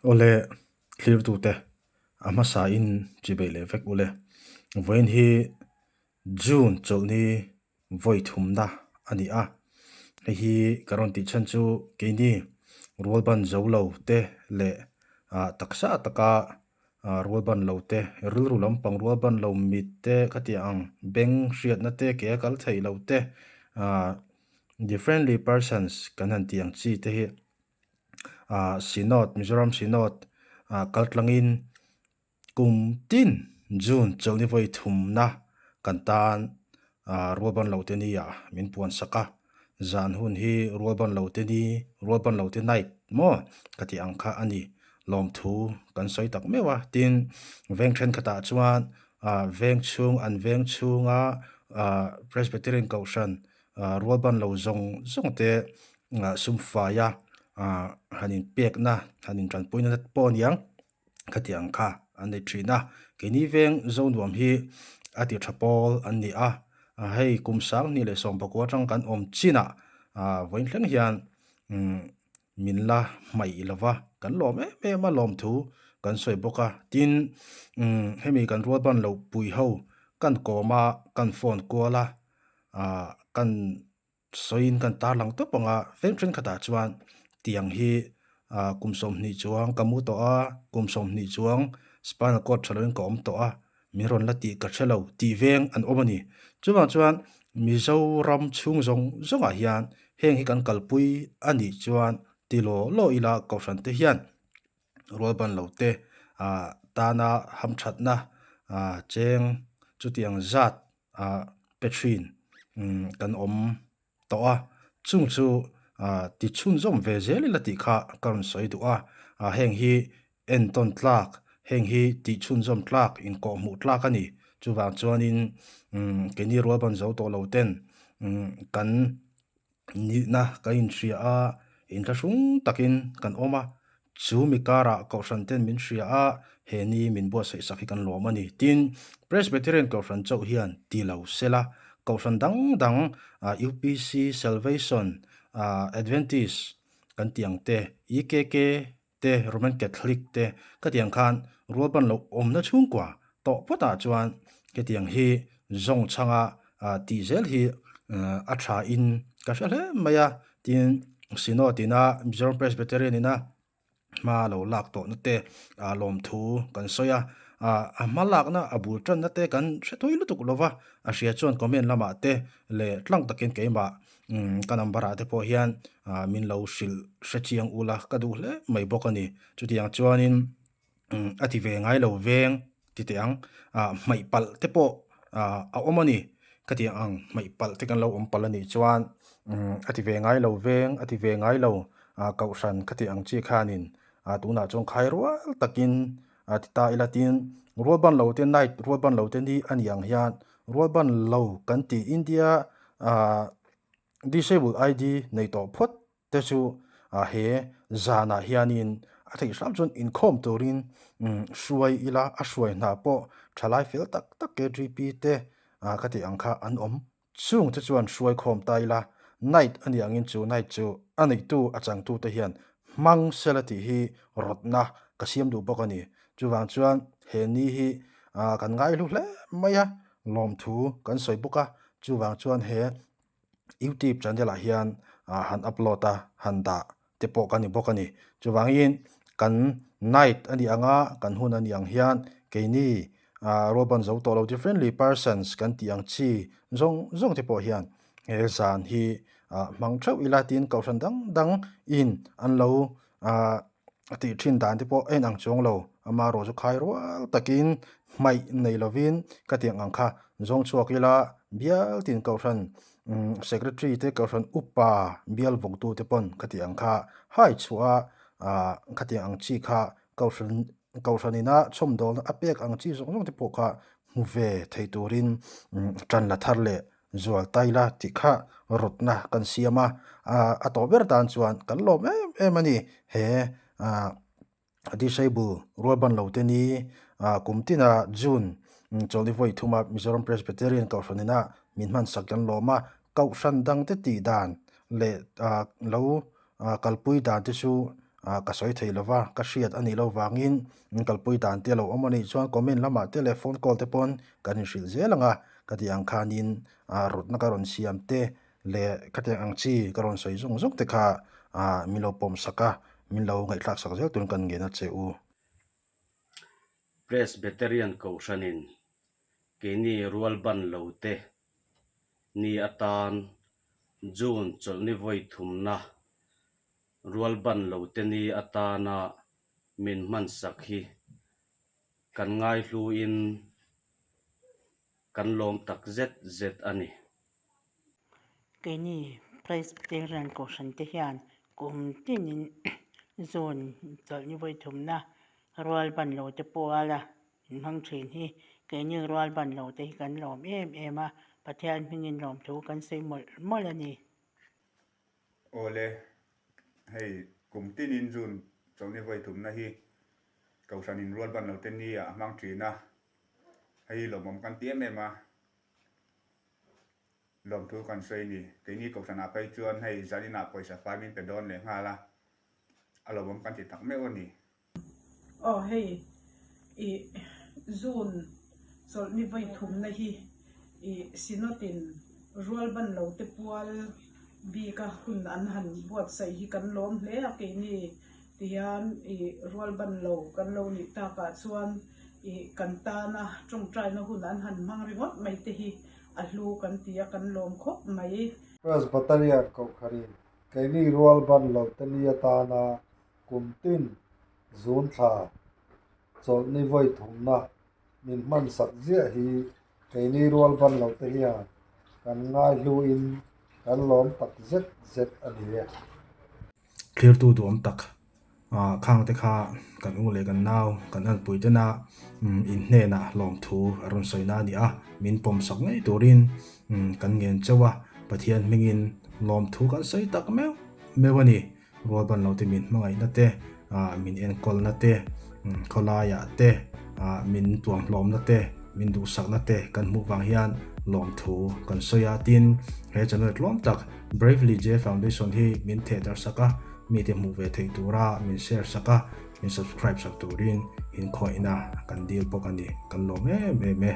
Awle, thlirtute, a hmasain chibeih leh vek ule. Vawiin hi June chawlhni vawi thumna a ni a. Hei hi ka rawn tih chhan chu keini rualban zo lo te leh taksa taka rualban lo te, rilru lampang rualban lo mit te khatiang ang beng hriatna te ke a kal theih lo te, differently persons kan han tih ang chi te hi Synod, Mizoram Synod kal tlangin kum tin June chawlhni vawi thumna kan tan rualban lo te ni ah min puan sak a, zan hun hi rualban lo te ni, rualban lo te night maw ka tih ang kha a ni. Lawmthu kan sawi tak meuh a, tin veng thenkhatah chuan veng chhung an veng chhunga Presbyterian Kohhran Rualban lo zawng zawng te sum faia han inpekna han intanpuina te pawh a niang khatiang kha an nei thin a. Keini veng Zonuam hi a ti tha pawl an ni a, hei kum 2019 atang kan awm chinah vawiin thleng hian min la hmaih lo va, kan lawm em em a lawmthu kan sawi bawk a. Tin, hemi kan rualban lo pui ho kan kawm a, kan phone kual a. ah kan sawiin kan tarlang tawp ang a, veng thenkhatah chuan tiang hi ah kum 20 chuang ka mu tawh a, kum 20 chuang spinal cord tha loin ka awm tawh a, min rawn la tih ka hre lo tih veng an awm a ni. Chuvang chuan Mizoram chhung zawng zawngah hian heng hi kan kalpui a nih chuan ti law law ila Kohhran te hian rualban lo te ah tana hamthatna ah cheng chutiang zat ah pe thin kan awm tawh a, chung chu ah ti chhunzawm ve zel ila tih kha ka rawn sawi duh a, ah heng hi entawn tlak, heng hi tih chhunzawm tlak, inkawhhmuh tlak a ni. Chuvang chuanin keini rualban zo tawh lo ten kan Nihna kan inhria a, inthlahrung takin kan awm a, chu mi karah Kohhran ten min hria a, he ni min buatsaih sak hi kan lawm a ni. Tin, Presbyterian Kohhran chauh hian ti lo se la, Kohhran dang dang UPC, Salvation, Adventist kan tih ang te, EKK te Roman Catholic te khatiang khan rualban lo awmna chhungkua tawh phawtah chuan hetiang hi zawng chhanga tih zel hi a tha in ka hre hle mai a, tin Synod ina Mizoram Presbyterian ina hma lo lak tawhna te lawmthu kan sawi a, a hma lakna a bul tanna te kan hre thui lutuk lova a hria chuan comment lamah te leh tlang takin keimah Umm ka number ah te pawh hian ah min lo hrilh hre chiang ula ka duh hle mai bawk a ni. Chutiang chuanin umm a ti ve ngai lo veng ti teh ang ah hmaih palh te pawh ah a awm a ni. Ka tih ang hmaih palh te kan lo awm palh a nih chuan umm a ti ve ngai lo veng a ti ve ngai lo ah kohhran ka tih ang chi khanin ah tunah chuan khai rual takin a ti ta ila tin rualban lo te night rualban lo te ni a nih ang hian rualban lo kan tih India ah disable ID nei tawh phawt te chu ah he zanah hianin a theih hram chuan inkhawm turin hruai ila a hruai hna pawh thalai fel tak tak KTP te ah ka tih ang kha an awm Chung te chuan hruai khawm ta ila, night a nih angin chu night chu a neihtu a changtu te hian hmang sela tih hi rawtna ka siam duh bawk a ni. Chuvang chuan he ni hi kan ngaihlu hle mai a, lawmthu kan sawi bawk a, chuvang chuan he youtube channel ah hian han upload a, han dah te pawh ka ni bawk a ni. Chuvangin kan night a nih anga kan hun a nih ang hian keini ah rualban zo tawh lo differently persons kan tih ang chi zawng zawng te pawh hian he zan hi ah hmang theuh ila tin kohhran dang dang in an lo ah a tih thin dan te pawh a inang chuang lo. Amaherawhchu khai rual takin hmaih nei lovin ka tih ang kha zawng chhuak ila bial tin kohhran secretary te kohhran upa bial vawktu te pawn ka tih ang kha hai chhuah a ah khatiang ang chi kha kohhran kohhran ina chhawmdawlna a pek ang chi zawng zawng te pawh kha hmu ve thei turin tan la thar leh zual ta ila tih kha rawtna kan siam a, a tawh ber tan chuan kan lawm em em a ni he ah disable rualban lo te ni ah kum tina June chawlhni vawi thuma Mizoram Presbyterian Kohhran ina min hmansak kan lawm a, Kohhran dang te tih dan leh ah lo kalpui dan te chu ka sawi thei lova, ka hriat a nih loh vangin in kalpui dan te a lo awm a nih chuan comment lamah te leh phone call te pawn kan inhrilh zel ang a, ka tih ang khanin rawtna ka rawn siam te leh khatiang ang chi ka rawn sawi zawng zawng te kha min lo pawm sak a, min lo ngaihthlak sak zel turin kan ngen a che u. Presbyterian Kohhranin keini rual ban lo te ni atan June chawlhni vawi thumna rual ban lo te ni atana min hmansak hi kan ngaihluin kan lawm tak zet zet a ni. Keini Presbyterian Kohhran te hian kum tinin June chawlhni vawi thumna rual ban lo te pawh a la inhmang thin hi keini rual ban lo te hi kan lawm em em a, Pathian hmingin lawmthu kan sawi mawlh mawlh a ni. Awle, hei kum tinin June chawlhni vawi thumna hi Kohhran in rual ban lo te ni ah a hmang thin a, hei hi lawmawm kan ti em em a, lawmthu kan sawi a ni. Keini Kohhran ah phei chuan hei zanin ah pawisa fai min pe dawn leh nghal a, a lawmawm kan ti tak meuh a ni. Aw hei i June chawlhni vawi thumna hi i Synod in rualban lo te pual bika hun an han buatsaih hi kan lawm hle a keini tihian i rualban lo kan lo nih takah chuan i kan tana tawngtaina hun an han hmang ringawt mai te hi a hlu kan ti a kan lawm khawp mai. Presbyterian Kohhranin keini rualban lo te ni atana Kum tin zun thla chawlhni vawi thumna min hman sak ziah hi keini rual ban lo te hian kan ngaihluin kan lawm tak zet zet a ni e. Thlirtu duhawm tak khang te kha kan u leh kan nau kan anpui tena in hnenah lawmthu a rawn sawi na a ni a, min pawm sak ngei turin kan ngen chauh a, Pathian hmingin lawmthu kan sawi tak meuh meuh a ni. Rualban lo te min hmangaihna te, min enkawlna te, khawlaiah te, min tuamhlawmna te, min duhsakna te kan hmuh vang hian lawmthu kan sawi a. Tin, he channel tlawm tak Bravely J Foundation hi min thehdarh sak a, mite hmuh ve theih tura min share sak a, min subscribe sak turin inkhawihna kan dil bawk a ni. Kan lawm em em e.